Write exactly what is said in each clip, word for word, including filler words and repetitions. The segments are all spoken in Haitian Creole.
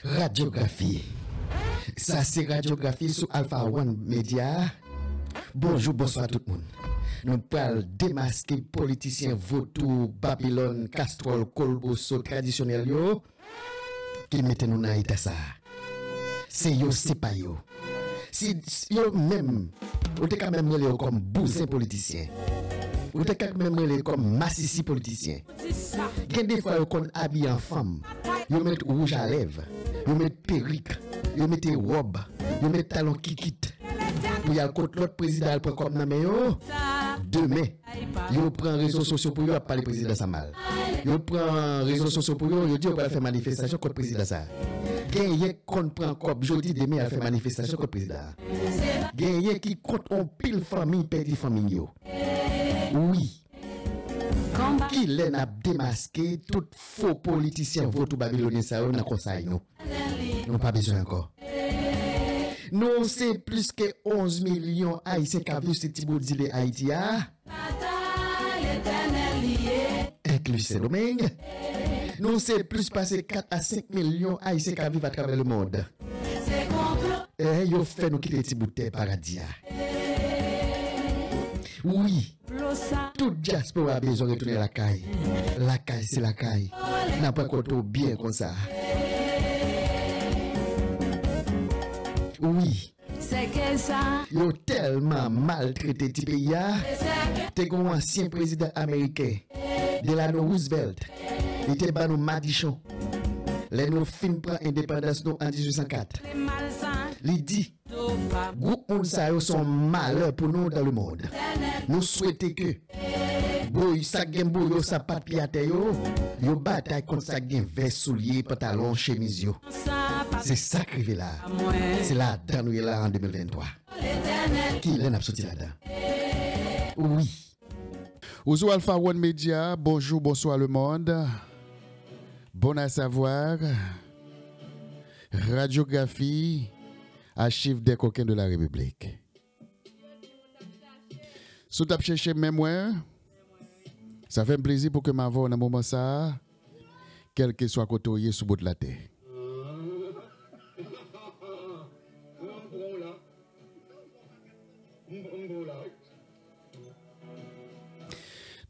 Radyografi. Sa se radyografi sou Alpha One Media. Bonjou, bonswa tout moun. Nou pral demaske politisyen votou Babilòn, Kastwòl, Kolboso tradisyonèl yo ki mete nou nan eta sa a. Se yo, se pa yo. Si yo menm, ou te ka menm rele yo kòm bouzen politisyen. Ou te ka menm rele yo kòm masisi politisyen. Gen de fwa yo konn abiye an fanm. Yo met wouj a lèv. Yo met perik. Yo mete wòb. Yo met talon kikit. Pou y al kot lòt prezidan al pran kòb nan men yo. Demen, yo pran rezo sosyo pou yo ap pale prezidan sa mal. Yo pran rezo sosyo pou yo, yo di yo pral fè manifestasyon kont prezidan sa. Genyen k konn pran kòb jodi, demen y al fè manifestasyon kont prezidan. Genyen ki kont on pil fanmi pèdi fanmi yo. Wi. Kilè n ap demaske tout fo politisyen votou babilonyen sa yo nan konsèy nou? Nou pa bezwen ankò. Nou se plis ke onz milyon Ayisyen k ap viv sou ti bout zile Ayiti a, enkli Sendomeng. Nou se plis pase kat a senk milyon Ayisyen k ap viv atravè lemonn. E yo fè nou kite ti bout tè paradi a. Wi, tout dyaspora bezwen retounen lakay. Lakay se lakay. N ap rakonte w byen konsa. Wi. Yo tèlman maltrete ti peyi a. Te gen yon ansyen prezidan ameriken, Delano Roosevelt, li te ban nou madichon. Lè nou fin pran endepandans nou an dizuit san kat, li di, gwoup moun sa yo se yon malè pou nou dans le monde. Nou swete ke boy, sa k gen boyo, sapat pye atè yo, yo batay kont sa k gen vès, soulye, pantalon, chemiz yo. Se sa k rive la. Se ladan nou ye la an de mil venntwa. Kilè n ap soti ladan? Wi. Ou sou Alpha One Media, bonjou, bonswa lemonn. Bon à savoir, radyografi, achiv dè koken de la Repiblik. Si w t ap chèche men mwen, sa fè m plezi pou ke m avè w nan moman sa a, kèlkeswa kote w ye sou bout latè.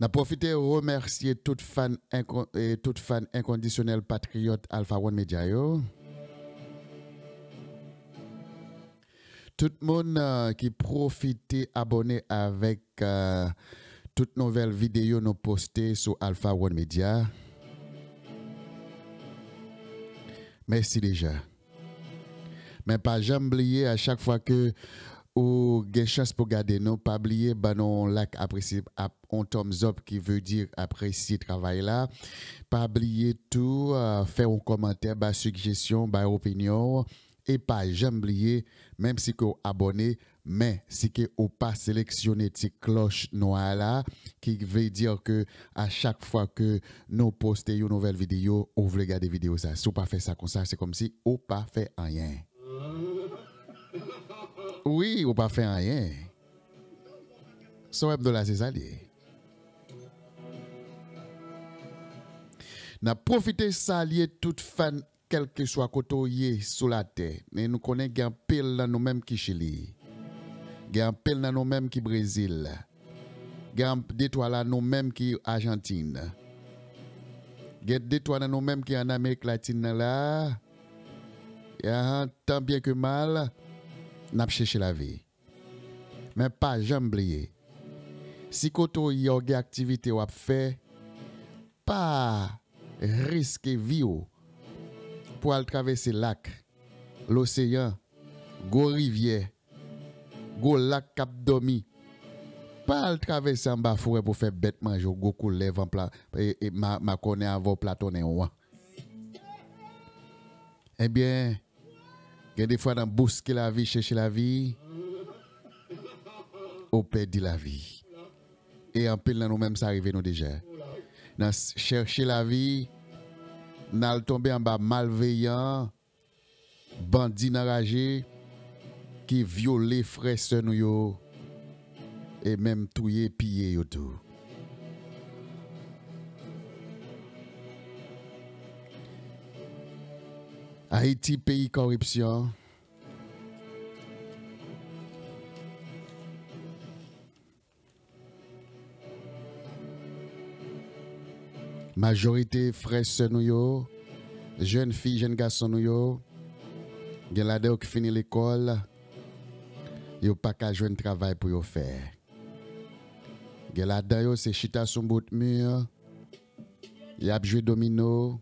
N ap pwofite remèsye tout fan enkon-, eh, tout fan enkondisyonèl patriyòt Alpha One Media yo. Tout moun, eh, ki pwofite abòne avèk, eh, tout nouvèl videyo nou poste sou Alpha One Media. Mèsi deja. Men pa janm bliye, a chak fwa ke ou gen chans pou gade nou, pa bliye ban nou yon like, apresye, ap, yon thumbs up ki vle di apresye travay la. Pa bliye tou, eh, fè yon kòmantè, bay sijesyon, bay opinyon w. E pa janm bliye, menm si ke w abòne, men si ke ou pa seleksyone ti klòch nwa la, ki vle di ke a chak fwa ke nou poste yon nouvèl videyo, ou vle gade videyo sa. Si w pa fè sa konsa, se kòmsi ou pa fè anyen. Wi, ou pa fè anyen. Sa w ap di la, se sa l ye. N ap pwofite salye tout fan, kèlkeswa kote w ye sou latè. Men nou konnen gen anpil nan nou menm ki Chili. Gen anpil nan nou menm ki Brezil. Gen anp-, de twa la nou menm ki Ajantin. Gen de twa nan nou menm ki ann Amerik Latin nan la. Ahan, tan byen ke mal, n ap chèche lavi. Men pa janm bliye, si kote w ye a w gen aktivite w ap fè, pa riske vi w pou al travèse lak, loseyan, gwo rivyè, gwo lak k ap dòmi. Pa al travèse anba forè pou fè bèt manje w, gwo koulèv an pla-, e, e, ma-, makònen avè w, platonnen w an. Ebyen, gen de fwa nan bouske lavi, chèche lavi, ou pèdi lavi. E anpil nan nou menm sa rive nou deja. Nan s-, chèche lavi, n al tonbe anba malveyan, bandi nan raje, ki vyole frè sè nou yo, e menm touye, piye yo tou. Ayiti, peyi kòripsyon. Majorite frè sè nou yo, jèn fi, jèn gason nou yo, gen ladan yo ki fini lekòl, yo pa ka jwenn travay pou yo fè. Gen ladan yo, se chita sou bout mi, y ap jwe domino,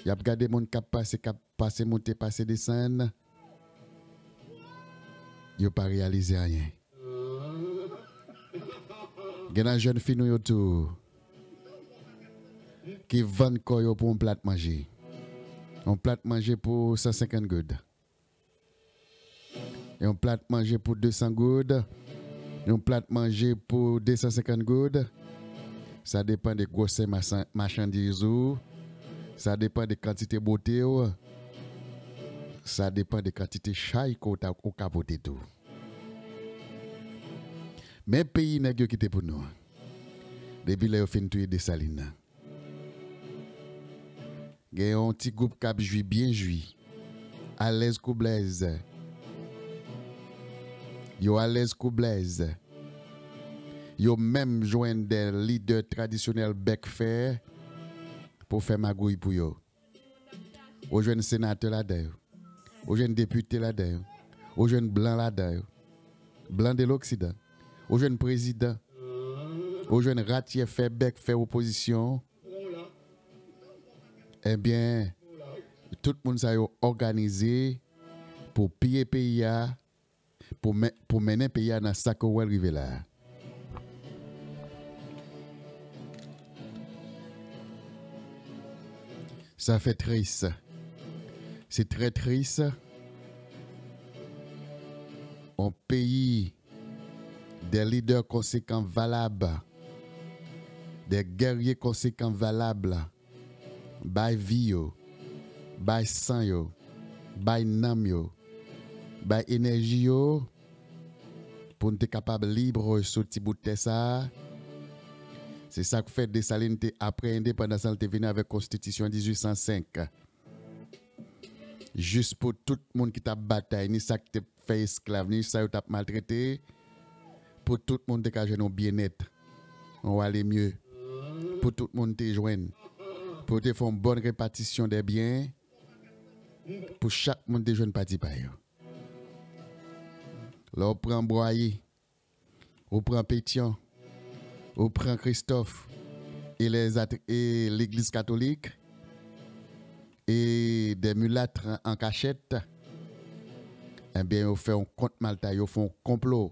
y ap gade moun k ap pase, k ap pase monte, pase desann, yo pa reyalize anyen. Gen nan jèn fi nou yo tou ki vann kò yo pou yon plat manje. Yon plat manje pou san senkant goud. Yon plat manje pou desan goud. Yon plat manje pou desan senkant goud. Sa depann de gwosè machan-, machandiz ou. Sa depann de kantite bote w. Sa depann de kantite chay ke w ta, ou ka pote tou. Men peyi nèg yo kite pou nou an. Depi lè yo fin touye Desalin nan. Gen yon ti gwoup k ap jwi, byen jwi. Alèz kou blèz. Yo alèz kou blèz. Yo menm jwenn de lidè tradisyonèl bèk fè pou fè magouy pou yo. Ou jwenn senatè ladan yo. Ou jwenn depite ladan yo. Ou jwenn blan ladan yo. Blan de loksidan. Ou jwenn prezidan. Ou jwenn ratyè fè bèk fè opozisyon. Ebyen, tout moun sa yo òganize pou piye peyi a, pou men-, pou mennen peyi a nan sa ke w wè l rive la a. Sa fè tris. Se trè tris. On peyi, de lidè konsekan valab, de gèrye konsekan valab, bay vi yo, bay san yo, bay nanm yo, bay enèji yo, pou n te kapab lib sou ti bout tè sa a. Se sa k fè Desalin te, apre endepandans lan, l te vini avèk konstitisyon dizuit san senk. Jis pou tout moun ki t ap batay, ni sa k te fè esklav, ni sa yo t ap maltrete, pou tout moun te ka jwenn yon byennèt, yon ale mye, pou tout moun te jwenn, pou yo te fè yon bòn repatisyon dè byen, pou chak moun te jwenn pati pa yo. Lè w pran Bwaye, ou pran Petyon, ou pran Kristòf, e lèzat-, e legliz katolik, e dè milat an kachèt, ebyen, yo fè yon kont Malta, yo fè yon konplo,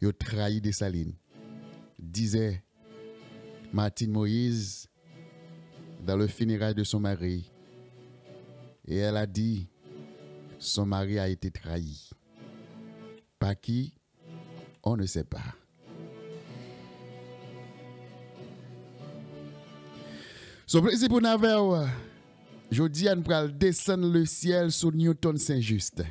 yo trayi Desalin. Dizè Martine Moïse dans le funérail de son mari. Et elle a dit, son mari a été trahi. Par qui? On ne sait pas. Se yon plezi pou n avè w. Jodi a, n pral desann lesyèl sou Newton Saint-Just.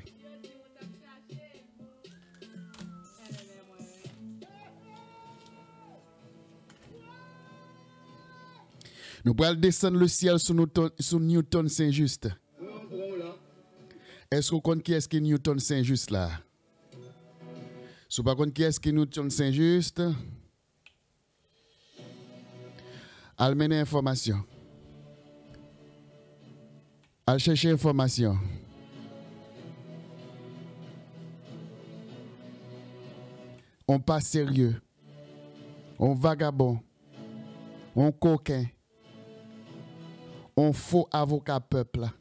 Nou pral desann lesyèl sou Newton, sou Newton Saint-Just. Èske w konn kiyès ki Newton Saint-Just la? Si w pa konn kiyès ki Newton Saint-Just, al mennen enfòmasyon. Al chèche enfòmasyon. On pa serye. On vagabon. On koken. On fo avoka pèp la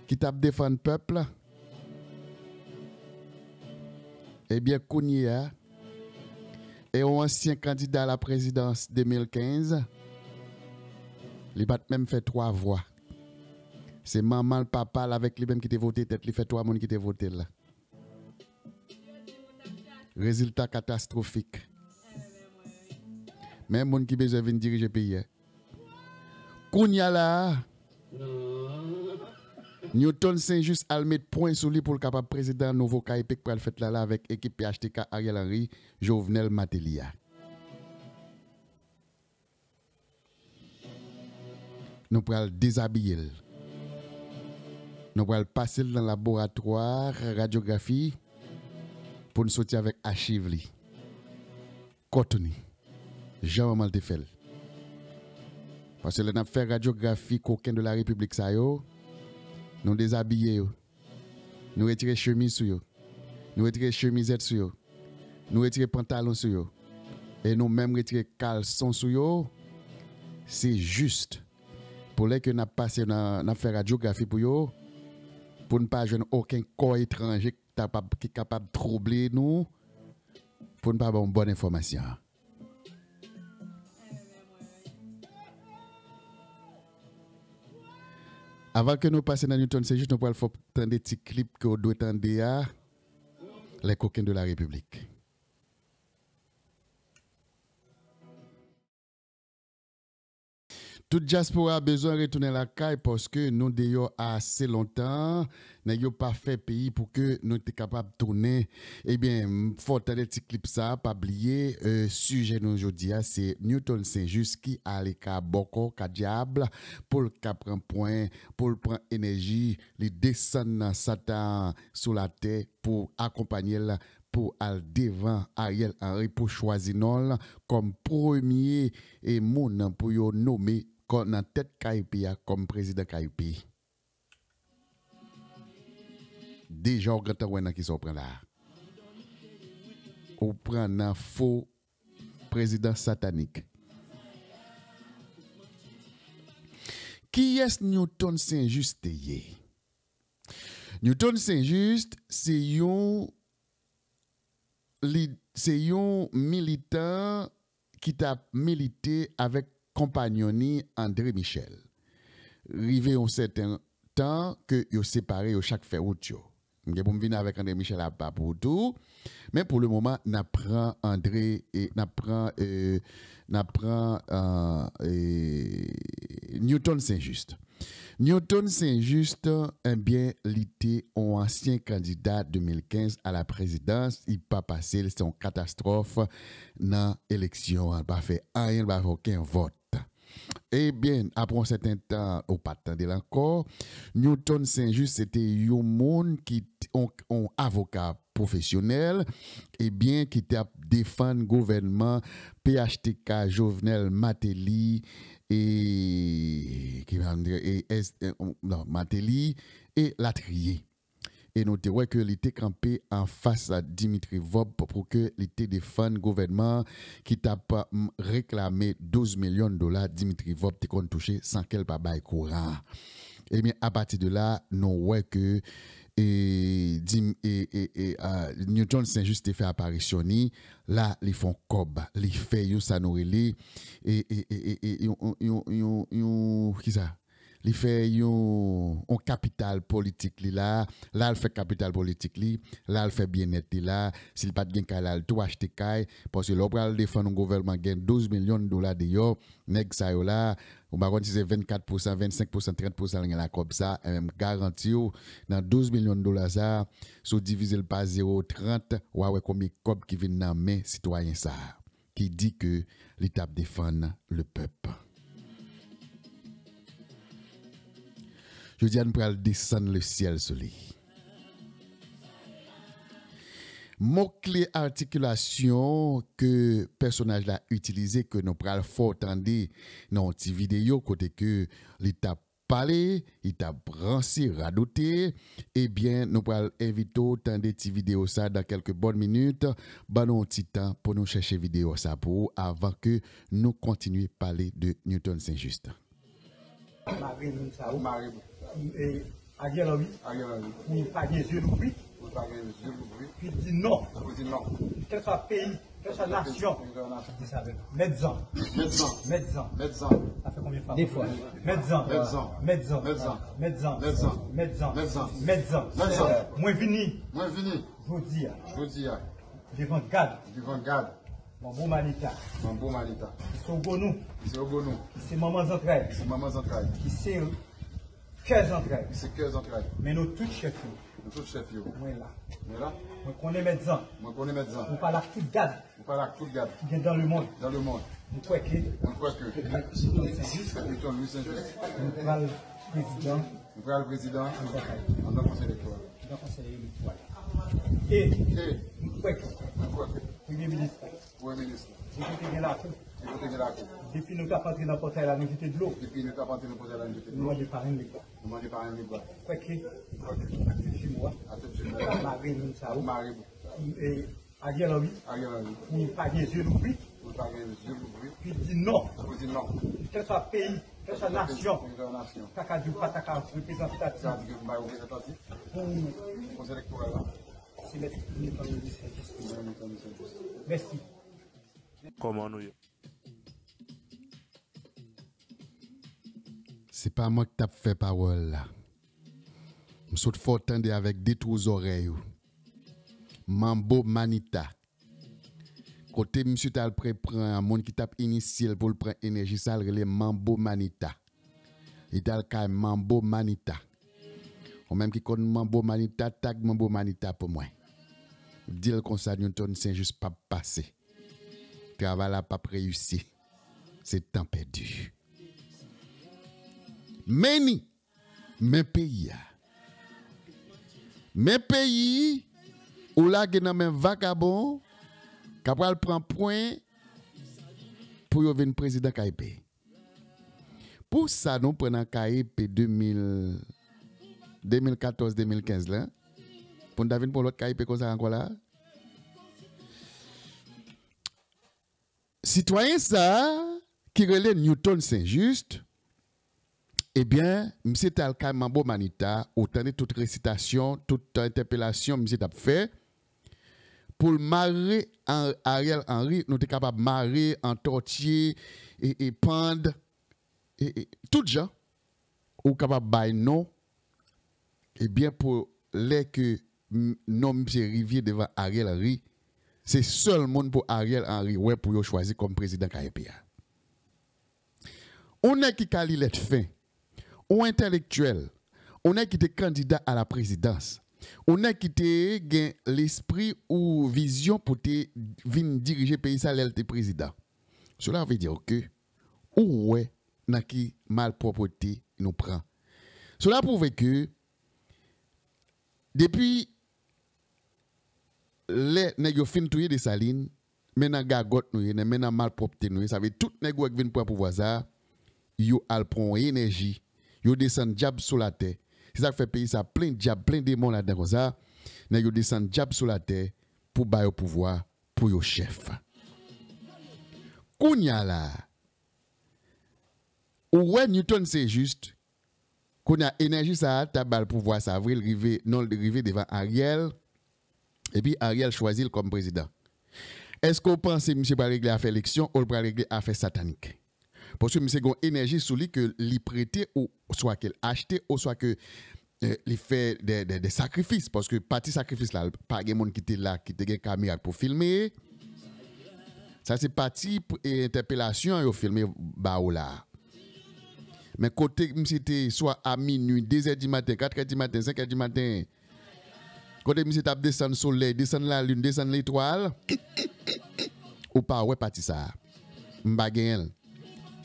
ki t ap defann pèp la. Ebyen, kounye a, e yon ansyen kandida laprezidans de mil kenz, li pa t menm fè twa vwa. Se manman l, papa l avèk li menm ki te vote tèt li, fè twa moun ki te vote l la. Rezilta katastwofik. Men moun ki bezwen vin dirije peyi a. Kounye a la a, Newton Saint-Just al met pwen sou li pou l kapab prezidan nouvo K E P k pral fèt la la avèk ekip P H T K Ariel Henry, Jovenel Martelly a. Nou pral dezabiye l. nou pral pase l nan laboratwa radyografi pou n soti avèk achiv li. Kont ou ni. Jan manman l te fè l. Paske lè n ap fè radyografi koken de la repiblik sa yo, nou dezabiye yo. Nou retire chemiz sou yo. Nou retire chemizèt sou yo. Nou retire pantalon sou yo. E nou menm retire kalson sou yo. Se jis pou lè ke n ap pase nan, n ap fè radyografi pou yo, pou n pa jwenn okenn kò etranje ki kapab, ki kapab twouble nou, pou n pa ba yon bòn enfòmasyon. Avan ke nou pase nan Newton Saint-Just, nou pral fè w tande ti klip ke w dwe tande a, Les coquins de la République. Tout dyaspora bezwen retounen lakay paske nou deyò ase lontan. Nèg yo pa fè peyi pou ke nou te kapab tounen. Ebyen, m fè w tande ti klip sa, pa bliye, euh, sijè nou jodi a, se Newton Saint-Just ki ale ka bòkò, ka dyab, pou l ka pran pwen, pou l pran enèji, li desann nan Satan sou latè pou akonpanye l, pou al devan Ariel Henry, pou chwazi non l kòm premye, e, moun pou yo nome kò-, nan tèt K U P a kòm prezidan K U P. Deja w gentan wè nan kisa w pran la. Ou pran nan fo prezidan satanik. Kiyès Newton Saint-Just te ye? Newton Saint-Just se yon li, se yon militan ki t ap milite avèk konpayon ni André Michel. Rive yon sèten tan ke yo separe, yo chak fè wout yo. M gen pou m vin avèk André Michel apa pou tou. Men pou le moman, n ap pran André e n ap pran, euh, n ap pran, euh, e Newton Saint-Just. Newton Saint-Just, ebyen, li te yon ansyen kandida de mil kenz a la prezidans. Li pa pase, se yon katastwòf nan eleksyon an. Li pa fè anyen, li pa fè okenn vòt. Ebyen, apre yon sèten tan, ou pa t tande l ankò. Newton Saint-Just, se te yon moun ki t-, yon, yon avoka pwofesyonèl, ebyen, ki t ap defann gouvènman P H T K Jovenel Martelly, e, ki pa m di, e, es-, e, non, Martelly e latriye. E nou te wè ke li te kanpe anfas Dimitri Vorbe pou ke li te defann gouvènman ki t ap, mm, reklame douz milyon dola Dimitri Vorbe te konn touche san ke l pa bay kouran. Ebyen, apati de la, nou wè ke, e, Dim-, e, e, e, a, Newton Saint-Just te fè aparisyon ni, la, li fè yon kòb, li fè yon sa nou rele, e, e, e, e, e, yon, yon, yon, yon, yon, kisa? Li fè yon, yon kapital politik li la, la l fè kapital politik li, la l fè byennèt li la, si l pa t gen kay la, l tou achte kay, paske lè w pral defann yon gouvènman gen douz milyon dola deyò, nèg sa yo la, ou pa konn si se vennkat pousan, vennsenk pousan, trant pousan l gen la kòb sa, e m garanti w, nan douz milyon dola sa, si w divize l pa zewo trant, w a wè konbyen kòb ki vin nan men sitwayen sa. Ki di ke li t ap defann le pèp. Jodi a, nou pral desann le syèl sou li. Mo kle atikilasyon ke pèsonaj la itilize, ke nou pral fè w tande nan yon ti videyo kote ke li t ap pale, li t ap ranse, radote. Ebyen, nou pral envite w tande ti videyo sa dan kèlke bòn minit. Ban nou yon ti tan pou nou chèche videyo sa pou ou avan ke nou kontinye pale de Newton Saint-Just. Mare moun sa yo. Mare moun. E, Ariel Henry. Ariel Henry. Pou pa gen zye louvri. Pou pa gen zye louvri. Pou di non. Pou di non. Kèlkeswa peyi, kèlkeswa nasyon. Kèlkeswa nasyon. Di sa avè m. Mèt zan. Mèt zan. Mèt zan. Mèt zan. Sa fè konbyen fwa? De fwa. Mèt zan. Mèt zan. Mèt zan. Mèt zan. Mèt zan. Mèt zan. Mèt zan. Mèt zan. Mèt zan. Mwen vini. Mwen vini. Jodi a. Jodi a. Devan gad. Devan gad. Manbo Malita. Manbo Malita. Ki se Ogonu. Ki se Ogonu. Ki se manman zantray. Ki se manman zantray. Ki se kè zantray. Ki se kè zantray. Men nou tout chèf yo. Nou tout chèf yo. Mwen la. Mwen la. Mwen konnen mèt zan. Mwen konnen mèt zan. Ou pale ak tout gad. Ou pale ak tout gad. Ki gen dans le monde. Dans le monde. Mwen kwè ke. Mwen kwè ke. Newton Louis Saint-Just. Newton Louis Saint-Just. Nou pral prezidan. Nou pral prezidan anndan konsèy elektoral. Anndan konsèy elektoral. E nou kwè ke premye minis la, depi te gen lakou, depi nou t ap antre nan pòtay la, nou jete dlo. Depi nou t ap antre nan pòtay la, nou jete dlo. Nou mande parenn Legba. Nou mande parenn Legba. Kwèke atèt jimo a, atèt jimo a, mare moun sa yo. Mare. E Ariel Henry, Ariel Henry, pou l pa gen zye louvri, pou l pa gen zye louvri, pou l di non. Pou l di non. Kèlswa peyi, kèlswa nasyon, kèlswa nasyon, ta ka di w pa ta ka reprezantatif. Ta ka di ke m pa reprezantatif pou konsèy elektoral la. Se mèt Newton Saint-Just. Se mèt Newton Saint-Just. Mèsi. Kòman nou ye? Se pa mwen k t ap fè pawòl la. M sot fè w tande avèk de twou zòrèy ou. Manbo Manita. Kote misye t al pre pran moun ki t ap inisye l pou l pran enèji sa, l rele Manbo Manita. Li t al kay Manbo Manita. Ou menm ki konn Manbo Manita, tag Manbo Manita pou mwen. Di l konsa Newton Saint-Just p ap pase. Travay la p ap reyisi. Se tan pèdi. Men ni, men peyi a. Men peyi ou lage nan men vagabon k ap pral pran pwen pou yo vin prezidan K I P. Pou sa nou pran nan K I P de mil, de mil katòz, de mil kenz la, pou n ta vin pran lòt K I P konsa ankò la. Sitwayen sa a, ki rele Newton Saint-Just, ebyen, misye t al kay Manbo Manita, ou tande tout resitasyon, tout entèpelasyon misye t ap fè, pou l mare An-, Ariel Henry, nou te kapab mare, antòtye, e, e pann, e, e tout jan, ou kapab bay non, ebyen, pou lè ke m-, non misye rive devan Ariel Henry, se sèl moun pou Ariel Henry wè pou yo chwazi kòm prezidan K I P a. On nèg ki ka li lèt fen, on entèlektyèl, on nèg ki te kandida a la prezidans, on nèg ki te gen lespri ou vizyon pou te vin dirije peyi sa lè l te prezidan. Cela veut dire que ou wè nan ki malpwòpte nou pran. Cela prouve que depi lè nèg yo fin touye Desalin, men nan gagòt nou ye, men nan malpwòpte nou ye, sa vle tout nèg ou wè k vin pran pouvwa sa, yo al pran yon enèji, yo desann dyab sou latè. Se sa k fè peyi sa plen dyab, plen demon ladan konsa, nèg yo desann dyab sou latè pou ba yo pouvwa, pou yo chèf. Kounye a la, ou wè Newton Saint-Just, kounye a enèji sa a, ta ba l pouvwa sa vre, l rive, non l rive devan Ariel, epi Ariel chwazi l kòm prezidan. Èske w panse misye pral regle afè eleksyon ou l pral regle afè satanik? Paske misye gen yon enèji sou li ke li prete ou swa ke l achte ou swa ke, eh, li fè de, de, de sakrifis. Paske pati sakrifis la, pa gen moun ki te la, ki te gen kamera pou filme. Sa se pati p-, e, entèpelasyon yo filme ba ou la. Men kote misye te swa a minui, de zè di maten, kat è di maten, senk è di maten, kote misye t ap desann solèy, desann lalin, desann letwal, ou pa wè pati sa a. M pa genyen l.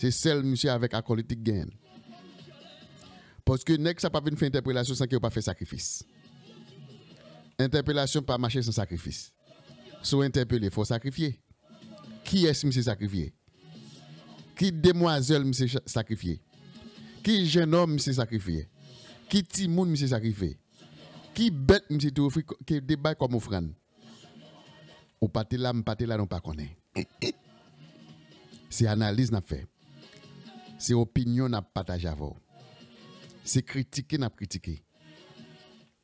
Se sèl misye avèk akòlit li k genyen l. Paske nèg sa p ap vin fè entèpelasyon san ke yo pa fè sakrifis. Entèpelasyon pa mache san sakrifis. Si w entèpele, fò w sakrifye. Kiyès misye sakrifye? Ki demwazèl misye sa-, sakrifye? Ki jennonm misye sakrifye? Ki timoun misye sakrifye? Ki bèt misye te ofri k-, ke te bay kòm ofrann? Ou pa te la, m pa te la, nou pa konnen. Se analiz n ap fè. Se opinyon n ap pataje avè w. Se kritike n ap kritike.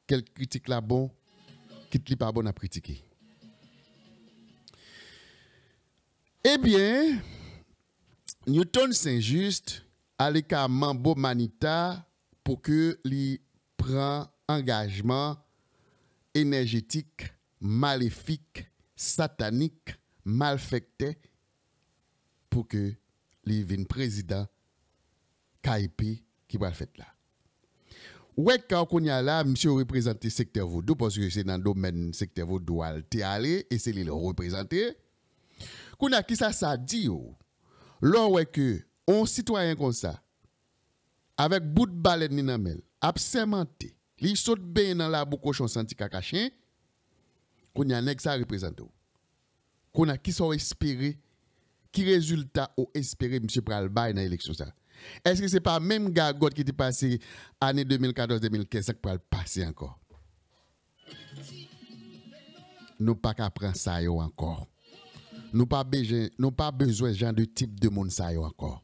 Kèl kritik la bon, kit li pa bon, n ap kritike. Ebyen, Newton Saint-Just ale ka Manbo Manita pou ke li pran angajman enèjetik, malefik, satanik, malfèktè pou ke li vin prezidan K I P ki pral fèt la. Ou wè ka kounye a la, misye reprezante sektè vodou, paske se nan domèn sektè vodou a l te ale, e se li l reprezante. Kounye a, kisa sa di w? Lè w wè ke on sitwayen konsa, avèk bout balèn li nan men l, ap sèmante, li sot benyen nan labou kochon santi kaka chen, kounye a nèg sa reprezante w. Kounye a, kisa w espere? Ki rezilta w espere misye pral bay nan eleksyon sa? Èske se pa menm gagòt ki te pase ane de mil katòz, de mil kenz sa k pral pase ankò? Nou pa ka pran sa yo ankò. Nou pa bezwen, nou pa bezwen jan de tip de moun sa yo ankò.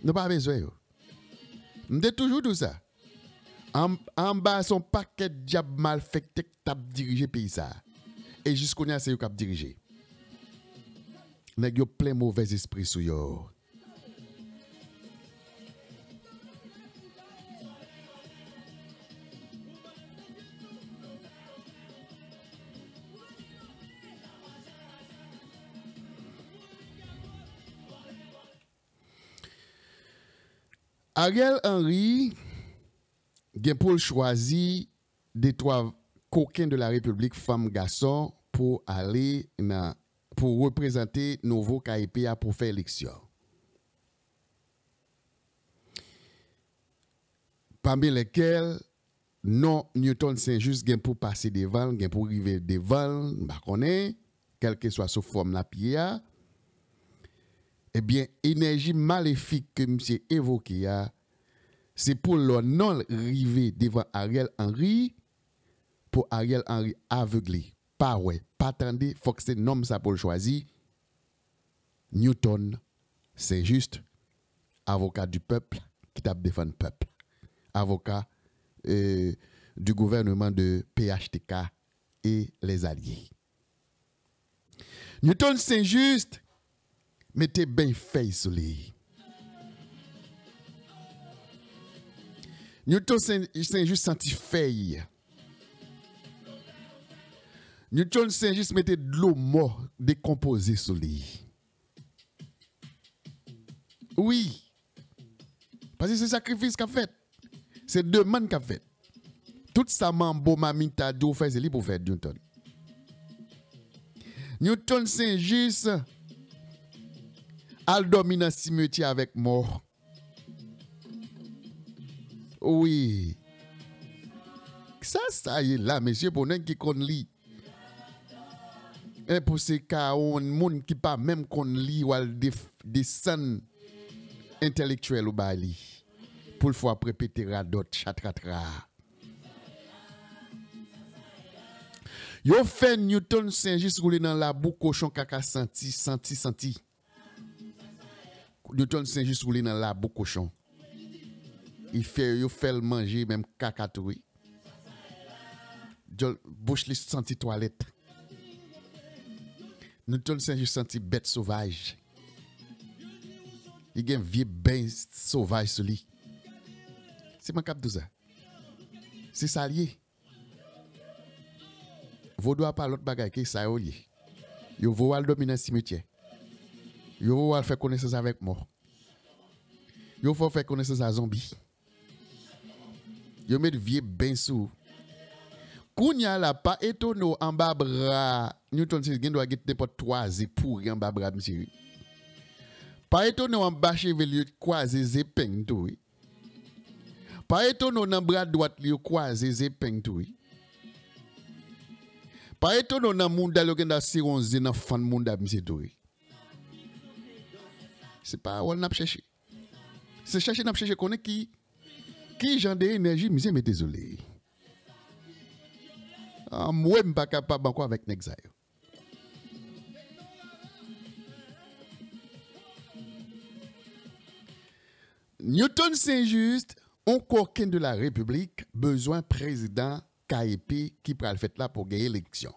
Nou pa bezwen yo. M te toujou di w sa. An, anba se yon pakèt dyab malfektè k t ap dirije peyi sa a. E jis kounye a, se yo k ap dirije. Nèg yo plen movèzespri sou yo. Ariel Henry gen pou l chwazi de twa koken de la repiblik, fanm, gason, pou ale nan, pou reprezante nouvo K E P a pou fè eleksyon. Pami lèkèl non Newton Saint-Just gen pou pase devan l, gen pou rive devan l, m pa konnen, kèlkeswa sou fòm l ap ye a, ebyen, enèji malefik ke misye evoke a, se pou lè non l rive devan Ariel Henry, pou Ariel Henry avegle, pa wè, pa tande, fòk se nonm sa pou l chwazi, Newton Saint-Just, avocat du peuple, ki t ap defann pèp, avocat, euh, du gouvernement de P H T K et les alliés. Newton Saint-Just mete ben fèy sou li. Newton Saint, Saint-Just santi fèy. Newton Saint-Just mete dlo mò dekonpoze sou li. Wi. Paske se sakrifis k ap fèt. Se demann k ap fèt. Tout sa manbo mamita di w fè, se li pou fè, Newton. Newton Saint-Just al dòmi nan simetyè avèk mò. Wi. Sa sa ye la, mesye, pou nèg ki konn li? E pou se ka yon moun ki pa menm konn li, w al def-, desann entèlektyèl ou ba li. Pou l fè w ap repete radòt, chatratra. Yo fè Newton Saint-Just woule nan labou kochon kaka santi, santi, santi. Newton Saint-Just woule nan labou kochon. Li fè yo fè l manje menm kaka tou, wi. Djòl, bouch li santi twalèt. Newton Saint-Just santi bèt sovaj. Li gen vye ben sovaj sou li. Se mwen k ap di w sa. Se sa l ye. Vodou a pa lòt bagay ke sa yo ye. Yo voye w al dòmi nan simetyè. Yo voye w al fè konesans avèk mò. Yo fè w fè konesans a zonbi. Yo met vye ben sou ou. Kounye a la, pa etone w anba bra Newton Saint-Just gen dwa gen nenpòt twa ze pouri anba bra misye, wi. Pa etone w anba cheve l yo kwaze zepeng tou, wi. Pa etone w nan bra dwat li yo kwaze zepeng tou, wi. Pa etone w nan mouda l yo gen dwa sere yon ze nan fann mouda misye tou, wi. Se pawòl n ap chèche. Se chèche n ap chèche konnen ki, ki jan de enèji misye mete sou li. Anmwe, m pa kapab ankò avèk nèg sa yo. Newton Saint-Just, on koken de la Repiblik, bezwen prezidan K E P ki pral fèt la pou gen eleksyon.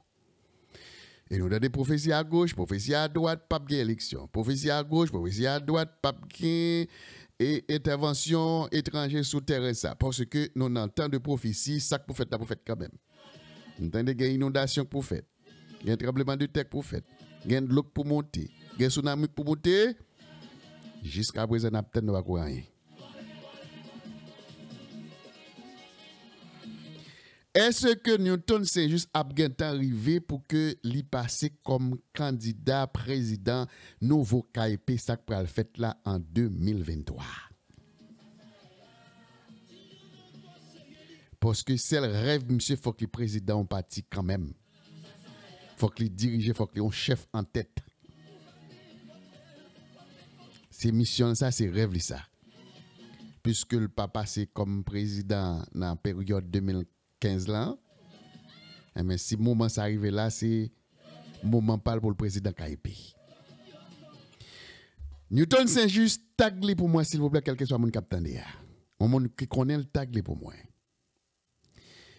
E nou tande pwofesi agoch, pwofesi adwat, p ap gen eleksyon. Pwofesi agoch, pwofesi adwat, p ap gen, e, entèvansyon etranje sou teren sa. Paske nou nan tan de pwofesi, sa k pou fèt la pou fèt kanmenm. Nou tande gen inondasyon k pou fèt. Gen tranblemanntè k pou fèt. Gen dlo k pou monte. Gen sounami k pou monte. Jiskaprezan n ap tann, nou pa ko anyen. Èske Newton Saint-Just ap gentan rive pou ke li pase kòm kandida prezidan nouvo K E P, sa k pral fèt la an de mil venntwa? Paske sèl rèv misye, fòk li prezidan yon pati kanmenm. Fòk li dirije, fòk li yon chèf an tèt. Se misyon l sa, se rèv li sa. Piske l pa pase kòm prezidan nan peryòd de mil kenz lan, enben, si moman sa rive la, se moman pa l pou l prezidan K E P. Newton Saint-Just, tag li pou mwen, silvouplè, kèlkeswa moun k ap tande a. Yon moun ki konnen l, tag li pou mwen.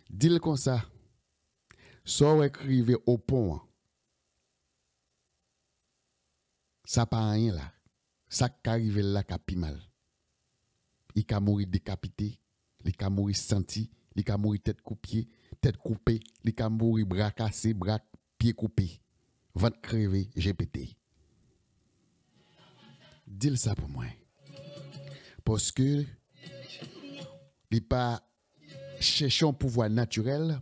Di l konsa, sa w wè k rive o pon an, sa pa anyen la. Sa k ka rive l la ka pi mal. Li ka mouri dekapite, li ka mouri santi, li ka mouri tèt koupye, tèt koupe, li ka mouri bra kase, bra, pye koupe, vant kreve, je pete. Di l sa pou mwen. Paske li pa chèche yon pouvwa natirèl,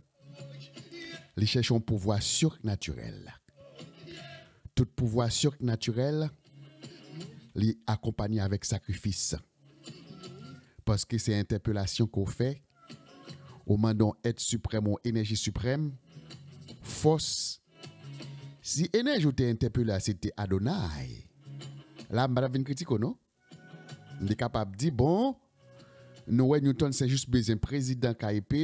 li chèche yon pouvwa sirnatirèl. Tout pouvwa sirnatirèl, li akonpanye avèk sakrifis. Paske se entèpelasyon ke w fè, ou mande yon èt siprèm, yon enèji siprèm, fòs. Si enèji w te entèpele a se te Adonay, la m pa t ap vin kritike w non. M te kapab di, bon, nou wè Newton Saint-Just bezwen prezidan K E P,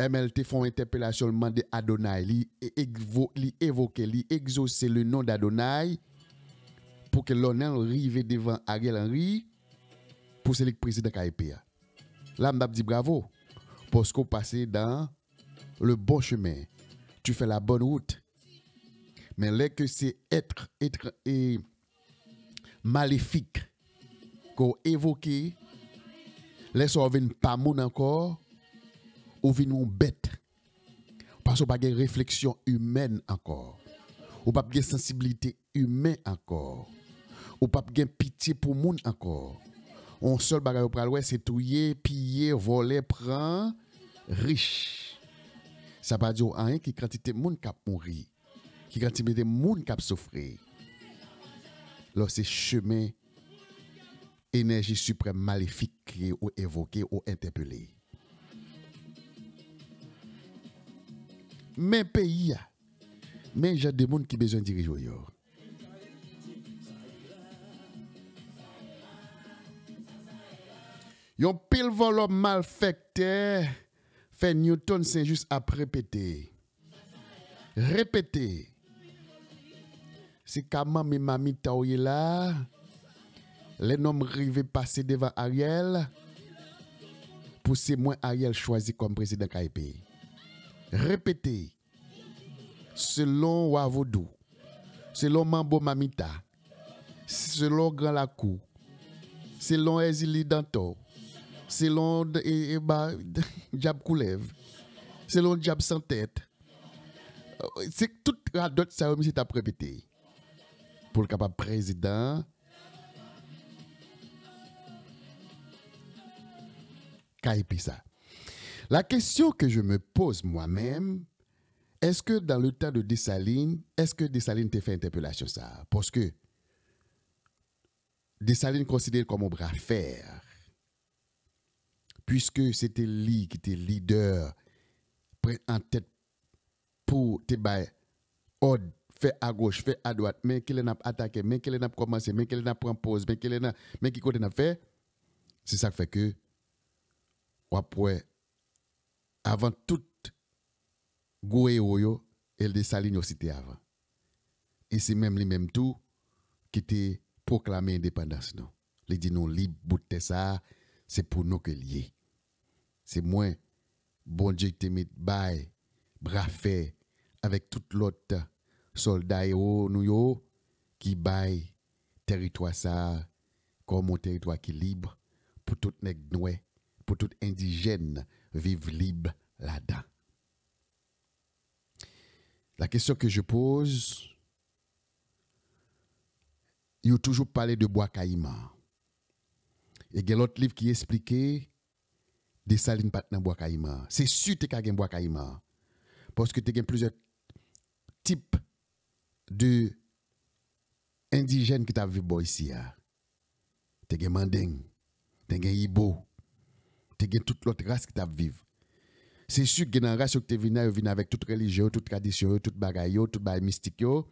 M L T fè yon entèpelasyon, l mande Adonay, li e-, egvo-, li evoke, li egzose le non d'Adonay pou ke Lionel rive devan Ariel Henry pou se li k prezidan K E P a. La, m t ap di bravo, paske w pase dans le bon chemin, tu fais la bonne route. Men lè ke se èt, èt, e, malefik ke w evoke, lè sa w vin pa moun ankò, ou vin yon bèt. Paske w pa gen refleksyon imèn ankò. Ou p ap gen sansiblite imen ankò. Ou p ap gen pitye pou moun ankò. Yon sèl bagay ou pral wè, se touye, piye, vòlè, pran, rich. Sa pa di w anyen ki kantite moun k ap mouri, ki kantite moun k ap soufri. Lò se chemen enèji siprèm malefik ke ou evoke, ou entèpele. Men peyi a, men jan de moun ki bezwen dirije w yo. Yon pil vòlò malfèktè fè Newton Saint-Just ap repete. Repete. Se ka manmi mamita w ye la. Lè nonm rive pase devan Ariel, pou se mwen Ariel chwazi kòm prezidan K E P. Repete. Selon Wa Vodou, selon Manbo Mamita, selon Gran Lakou, selon Èzili Dantò, selon d-, e, e ba, Dyab Koulèv, selon Dyab San Tèt. Se tout radòt sa yo misye t ap repete pou l kapab prezidan K E P sa. La question que je me pose moi-même, est-ce que dans le temps de Dessalines, est-ce que Dessalines te fè entèpelasyon sa a? Paske Dessalines konsidere l kòm yon bra fè, puiske se te li ki te lidè, pre-, an tèt pou te bay òd, fè agoch, fè adwat, men kilè n ap atake, men kilè n ap kòmanse, men kilè n ap pran poz, men kilè n a, men ki kote n ap fè. Se sa k fè ke w ap wè, avan tout gwo ewo yo, e Desalin yo site avan. E se menm li menm tou ki te pwoklame endepandans nou. Li di nou lib, bout tè sa a, se pou nou ke l ye. Se mwen, Bondye te met bay, bra fè, avèk tout lòt sòlda ewo nou yo, ki bay tèritwa sa a kòm yon tèritwa ki lib pou tout nèg nwè, pou tout endijèn viv lib ladan. La question que je pose, yo toujou pale de Bwa Kayiman. E gen lòt liv ki esplike Desalin pa t nan Bwa Kayiman. Se si te ka gen Bwa Kayiman. Paske te gen plizyè tip de endijèn ki t ap viv bò isi a. Te gen Mandeng, te gen Ibo, te gen tout lòt ras ki t ap viv. Se si gen nan ras yo ki te vin la, yo vin avèk tout relijyon yo, tout tradisyon yo, tout bagay yo, tout bagay mistik yo.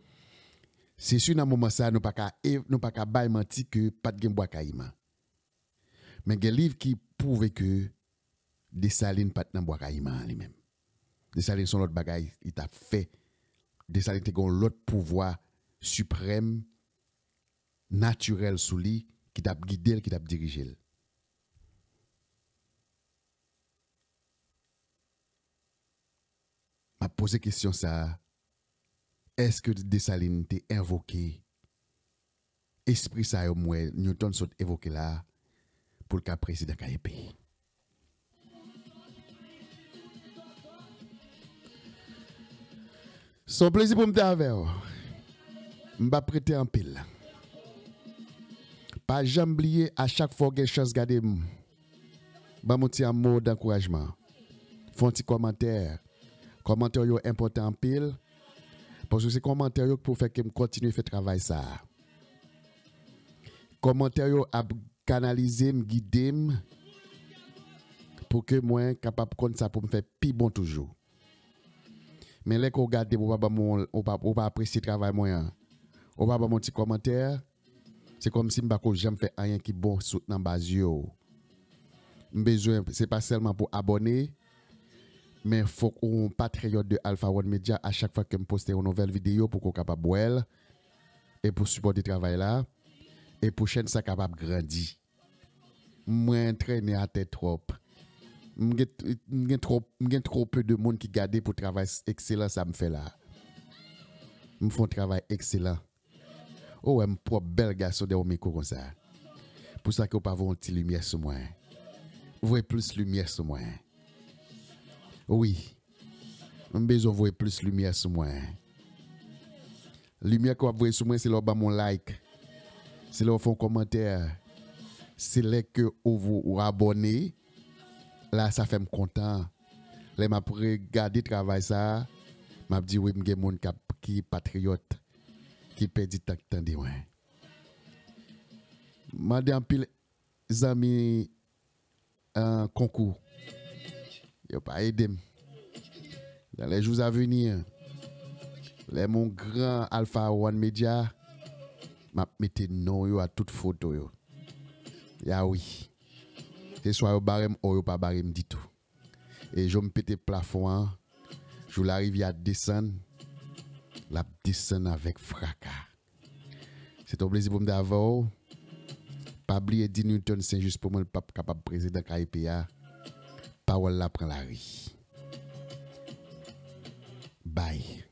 Se si nan moman sa a, nou pa ka, e, nou pa ka bay manti ke pa t gen Bwa Kayiman. Men gen liv ki pwouve ke Desalin pa t nan Bwa Kayiman an li menm. Desalin se yon lòt bagay li t ap fè. Desalin te gen yon lòt pouvwa siprèm, natirèl sou li, ki t ap gide l, ki t ap dirije l. M ap poze kesyon sa a, èske Desalin te envoke espri sa yo m wè Newton sot evoke la a pou l ka prezidan K E P? Se yon plezi pou m te avè w. M p ap rete anpil. Pa janm bliye, a chak fwa w gen chans gade m, ban m yon ti mo d ankourajman. Fè yon ti kòmantè. Kòmantè w yo enpòtan anpil, paske se kòmantè w yo ki pou fè ke m kontinye fè travay sa a. Kòmantè w yo ap kanalize m, gide m, pou ke mwen kapab konn sa pou m fè pi bon toujou. Men lè ke w gade m, ou pa ban m yon, ou pa, ou pa apresye travay mwen an, ou pa ban m yon ti kòmantè, se kòmsi m pa ko janm fè anyen ki bon sou, nan ba zye w. M bezwen, se pa sèlman pou abòne, men fòk ou yon patriyòt de Alpha One Media. A chak fwa ke m poste yon nouvèl videyo, pou ke w kapab wè l e pou sipòte travay la, e pou chèn sa kapab grandi. Mwen trennen atè twòp. M gen, m gen twòp, m gen twò pe de moun ki gade pou travay ekselan sa m fè la. M fè yon travay ekselan. Ou wè m pwòp bèl gason dèyè yon mikwo konsa. Pou sa ke w pa voye yon ti limyè sou mwen. Voye plis limyè sou mwen. Wi. M bezwen voye plis limyè sou mwen. Limyè ke w ap voye sou mwen, se lè w ban m yon like. Se lè w fè yon kòmantè. Se lè ke ou, ou abòne. La, sa fè m kontan. Lè m ap regade travay sa a, m ap di wi, m gen moun k ap, ki patriyòt, ki pèdi tan k tande mwen. Mande anpil zanmi, an, konkou. Yo pa ede m. Dans les jours à venir, lè m yon gran Alpha One Media, m ap mete non yo a tout foto yo. Ya wi. Se swa yo bare m, o yo pa bare m ditou. E jou m pete plafon an, jou larivyè a desann, l ap desann avèk fraka. Se te yon plezi pou m te avè w. Pa bliye di Newton Saint Juste pou mwen, l p ap kapab prezidan K E P a. Pawòl la pran lari. Bay.